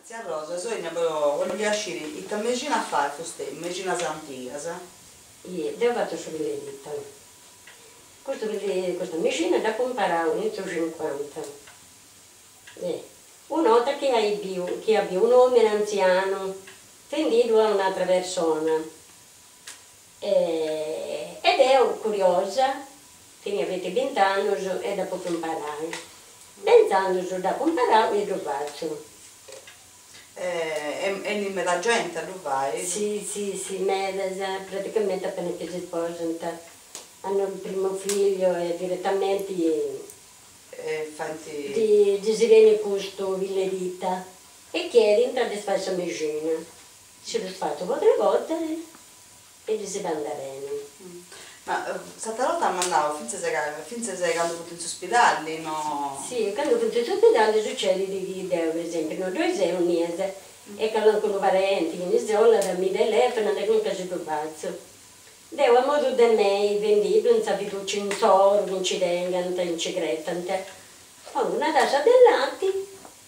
Tzia Rosa, seu 'ennia po bolli sciri ita mexina fait fustei, mexinas antigas. Deu fatzu su pilledita. Custu custa mexina dd'apu imparau in su cincuanta. Una 'orta chi ai biu chi ia biu un'omini antzianu fendiddu a un'atra persona e deu curiosa, tenia feti bint'annus e dd'apu 'ofiu imparai. E intzandus dd'apu imparau e ddu fatzu. E 'enit meda genti a ddu fai? Si, si, si, medas, praticamenti appena chi si sposant, hanno il primo figlio e direttamenti E faint. Ddis benit custu pilledita e chiedint a ddis fai sa mexina. Si ddus fatzu po tres bortas e ddis bandat beni. Ma s'atera 'orta m'as nau fintzas ca fintzas candu funt in s'uspidali no. Si, candu funt in s'uspidali sucedit chi deu per esempiu no ddoi seu innias e calincunu parenti chi si 'ollat mi telefonat e duncas ddu fatzu. Deu a modu de mei fendiddu in sa fiducia insoru chi nci tengant e nci cretant, pongu una tassa de lati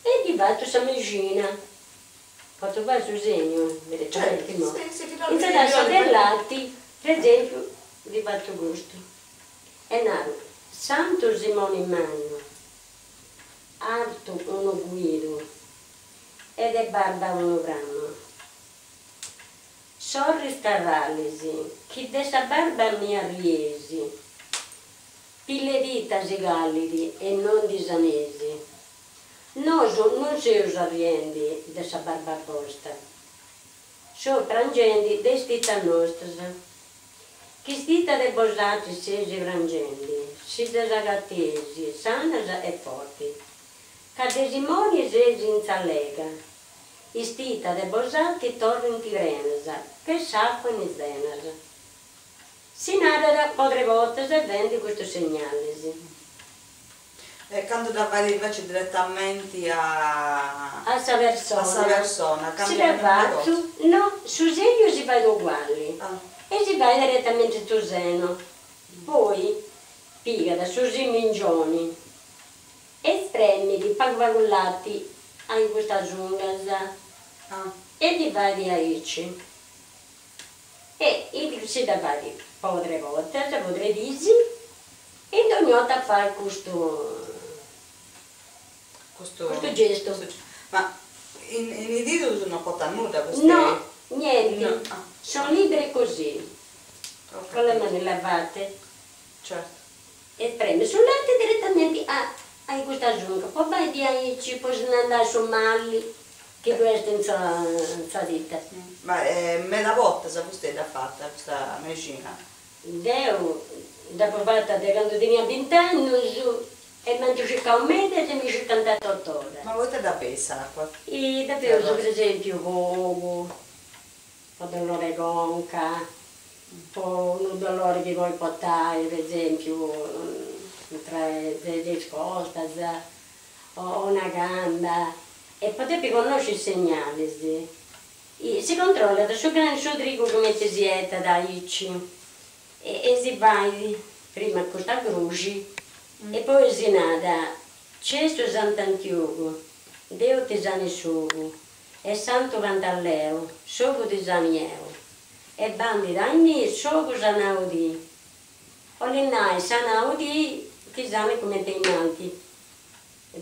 e ddi fatzu sa mexina. Potzu fai su segnu diretamenti imoi. In sa tassa de lati, per esempiu, ddi fatzu custu e naru, Santu Simoni Mannu, artu unu cuidu e de barba unu pramu. Sorris carralis, chi de sa barba mi arriesi, pilledita si callit e no ndi sanesi. Nosu non seus arriendi de sa barba bosta, seus prangendi de is titas nostras. Chi is titas de bosatris seis prangendi, si ddas agateis sanas e forti. Ca de Simoni seis in sa lega. Is titas de bosatri torrint prenas che s'acua in is benas. Si narat po tres bortas e fendi custus segnalis. E candu dda fait inveci diretamenti a. A sa persona. A sa persona, Si dda fatzu, no, su segnu si fait uguali e si fait diretamenti in su seno. Poi pigat su simingioni E spremit pagu pagu lati a in custas ungas e ddi fait aici. E si dda fait po tres bortas, po tres dis, e in dogni 'orta fait custu custu gestu. Ma in is didus no portat nudda custu? No, nienti, sono libere così, con le mani lavate. Certu. E spremi su lati diretamenti a a custas ungas, po fai diaici po si nd'andai su mali chi ddu est in sa in sa tita. Ma meda bortas fustei dd'at fata custa mexina? Deu dd'apu fata de candu tenia bint'annus e m'ant circau medas e mi circant totora. Ma poita dda feis s'acua? E dda feus per esempiu po ogu po dolore 'e conca, po unu dolore chi podit portai, per esempiu, intra de is costas o una gamba, e po depi connosci is segnalis si controllat su granu 'e su trigu cumenti si 'etat aici e si fait prima custa gruxi e poi si narat, Cestu Sant'Antiogu, Deu ti sani s'ogu E Santu Pantalleu, s'ogu ti sani 'eu. E bandit a innì s'ogu sanau ti. 'Olit nai sanau ti chi sanit cumenti innanti.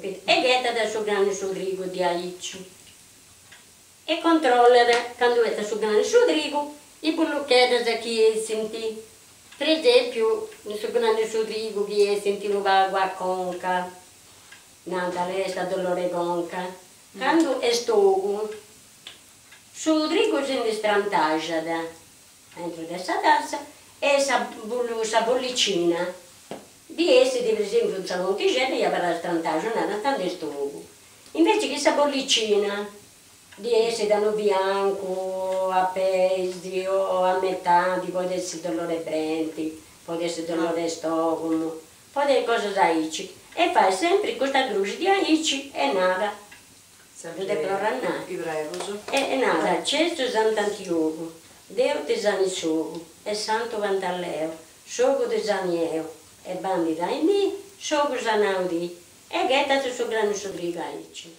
E ghetat su granu 'e su trigu diaici. E controllat candu 'etat su granu 'e su trigu is bullucheddas chi essint. Per esempiu in su granu 'e su trigu chi essint unu pagu a conca, nant est a dolore 'e conca. Candu est togu, su trigu si ndi strantaxat aintru de sa tassa e sa sa bollicina ndi essit, per esempiu in sa conchixedda i abarrat strantaxu, narant candu est togu. Inveci chi sa bollicina ndi essit a unu fiancu, a peis o a metadi, podit essi dolore 'e brenti, podit essi dolore 'e stogumu, Podit cosas aici. E fait sempri custa gruxi diaici e nada. Ddu depu torrai a nai. E nada, Cestu Sant'Antiogu, Deu ti sani s'ogu, e Santu Pantalleu, s'ogu ti sani 'eu, e bandit a innì, s'ogu sanau ti, e ghetat su granu 'e su trigu aici.